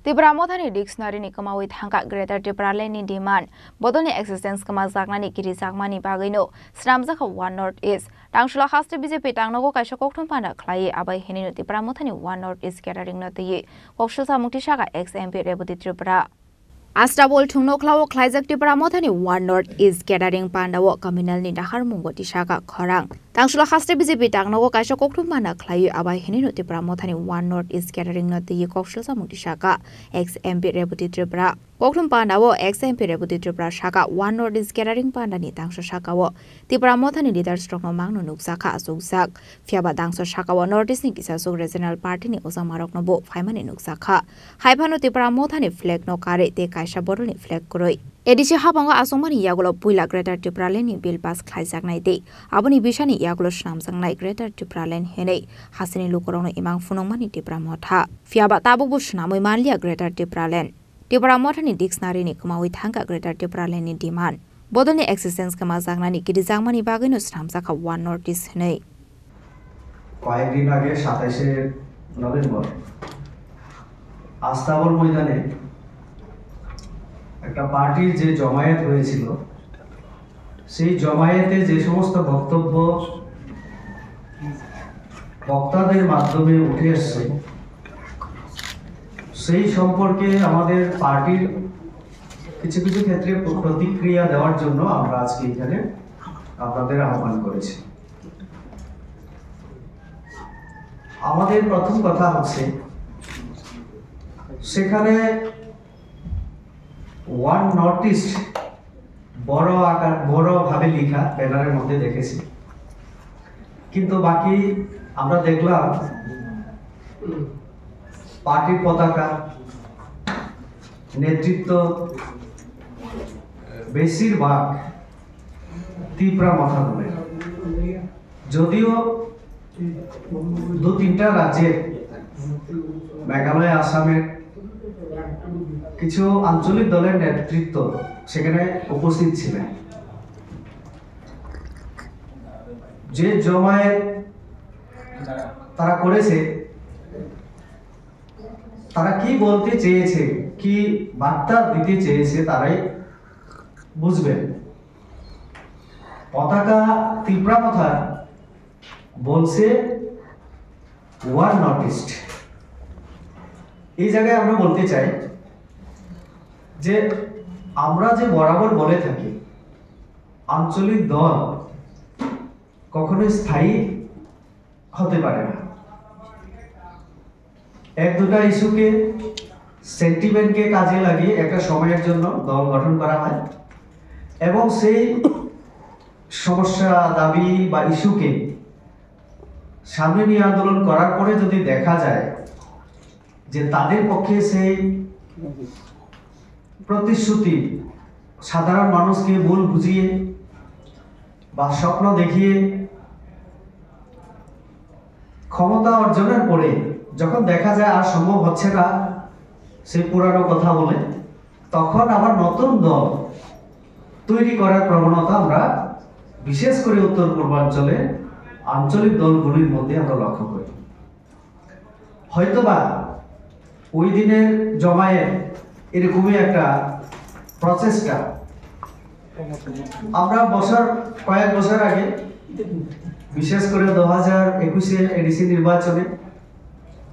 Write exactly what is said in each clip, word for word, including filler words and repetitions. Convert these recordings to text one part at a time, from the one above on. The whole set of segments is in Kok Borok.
Tipra Mothani dictionary ni kwmawi thangkha Greater Tipraland ni demand. Bodolni existence kwmajaknani kirijakmani bagwino swnamjakha One North East. Tangsulo haste B J P tangnogo kaisa kokthum panda khlaiwi abai hinino Tipra Mothani One North East gathering no twiwi koksilsa mukti saka ex M P Rebati Tripura. Astabol thungno khlao khlaijak Tipra Mothani One North East gathering pandao communal ni dahar mungo tisaka khorang. Tangsulo haste B J P tangnogo kaisa kokthum panda khlaiwi abai hinino Tipra Mothani One North East gathering no twiwi koksilsa mukti saka ex M P Rebati Tripura. Kokthum panda o ex M P Rebati Tripura saka One North East gathering panda ni tangso saka o Tipra Mothani leaders rokno mangno nukjakha achukjak. Phiyaba tangso saka o North East ni kisasuk regional party ni ojakma rokno bo phaimani nukjakha. Haiphano Tipra Mothani flag no karwi tei kaisa bodol ni flag kwrwi. A D C habango achukmani yagulo puila Greater Tipraland ni bill pass khlaijaknai tei aboni bisani yagulo swnamjaknai Greater Tipraland hinwi hasteni lukurokno imang phunukmani Tipra Motha. Phiyaba tabukbo swnamwi manliya Greater Tipraland. Tipra Mothani dictionary ni kwmawi thangkha Greater Tipraland ni demand. Bodolni existence kwmajaknani kirijakmani bagwino swnamjakha One North East hinwi. কয়েকদিন আগে সাতাইশে নভেম্বর আস্তাবল ময়দানে একটা পার্টির যে জমায়েত হয়েছিল, সেই জমায়েতে যে সমস্ত বক্তব্য বক্তাদের মাধ্যমে উঠে এসছে, সেই সম্পর্কে আমাদের পার্টির কিছু কিছু ক্ষেত্রে প্র-, প্রতিক্রিয়া দেওয়ার জন্য আমরা আজকে এখানে আপনাদের আহ্বান করেছি। আমাদের প্রথম কথা হচ্ছে, সেখানে ওয়ান নর্থ ইস্ট বড় আকার, বড় ভাবে লেখা ব্যানারের মধ্যে দেখেছি, কিন্তু বাকি আমরা দেখলাম পার্টির পতাকা, নেতৃত্ব বেশিরভাগ তিপ্রা মথা বলে। যদিও দু তিনটা রাজ্যের, মেঘালয়, আসামের কিছু আঞ্চলিক দলের নেতৃত্ব সেখানে উপস্থিত ছিলেন। যে জমায়েত তারা করেছে, তারা কি বলতে চেয়েছে, কি বার্তা দিতে চেয়েছে, তারাই বুঝবেন। পতাকা তিপ্রা মথা বলছে ওয়ান নর্থ ইস্ট। এই জায়গায় আমরা বলতে চাই যে আমরা যে বরাবর বলে থাকি, আঞ্চলিক দল কখনোই স্থায়ী হতে পারে না। এক দুটা ইস্যুকে, সেন্টিমেন্টকে কাজে লাগিয়ে একটা সময়ের জন্য দল গঠন করা হয় এবং সেই সমস্যা, দাবি বা ইস্যুকে সামনে নিয়ে আন্দোলন করার পরে যদি দেখা যায় যে তাদের পক্ষে সেই প্রতিশ্রুতি সাধারণ মানুষকে ভুল বুঝিয়ে বা স্বপ্ন দেখিয়ে ক্ষমতা অর্জনের পরে যখন দেখা যায় আর সম্ভব হচ্ছে না সেই পুরানো কথা বলে, তখন আবার নতুন দল তৈরি করার প্রবণতা আমরা বিশেষ করে উত্তর পূর্বাঞ্চলে আঞ্চলিক দলগুলির মধ্যে আমরা লক্ষ্য করি। হয়তোবা ওই দিনের জমায়েত এরকমই একটা প্রচেষ্টা। আমরা বছর, কয়েক বছর আগে, বিশেষ করে দু হাজার একুশে এডিসি নির্বাচনে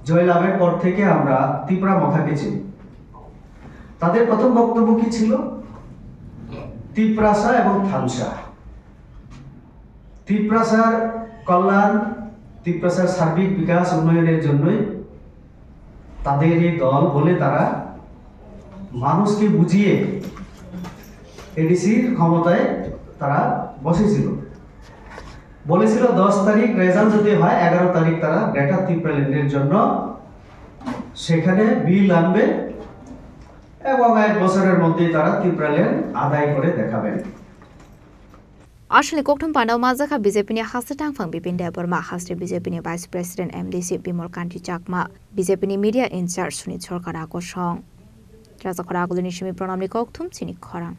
জয়লাভের পর থেকে আমরা তিপ্রা মথাকে চিনি। তাদের প্রথম বক্তব্য কি ছিল? তিপ্রাসা এবং থানসা। তিপ্রাসার কল্যাণ, তিপ্রাসার সার্বিক বিকাশ উন্নয়নের জন্যই তাদের এই দল বলে তারা মানুষকে বুঝিয়ে এডিসির ক্ষমতায় তারা বসেছিল। বলেছিল দশ তারিখ রেজাল্ট যদি হয়, এগারো তারিখ তারা গ্রেটার তিপ্রাল্যান্ডের জন্য সেখানে বিল আনবে এবং এক বছরের মধ্যেই তারা তিপ্রাল্যান্ড আদায় করে দেখাবেন। Aswkni kokthum pandao majak kha B J P ni haste tangphang Bipin Debbarma, haste B J P ni Vice President M D C Bimal Kanti Chakma, B J P ni Media in-charge Sunit Sarkar Akosong. Rajakhora Agulini simi Pranamni kokthum chini khorang.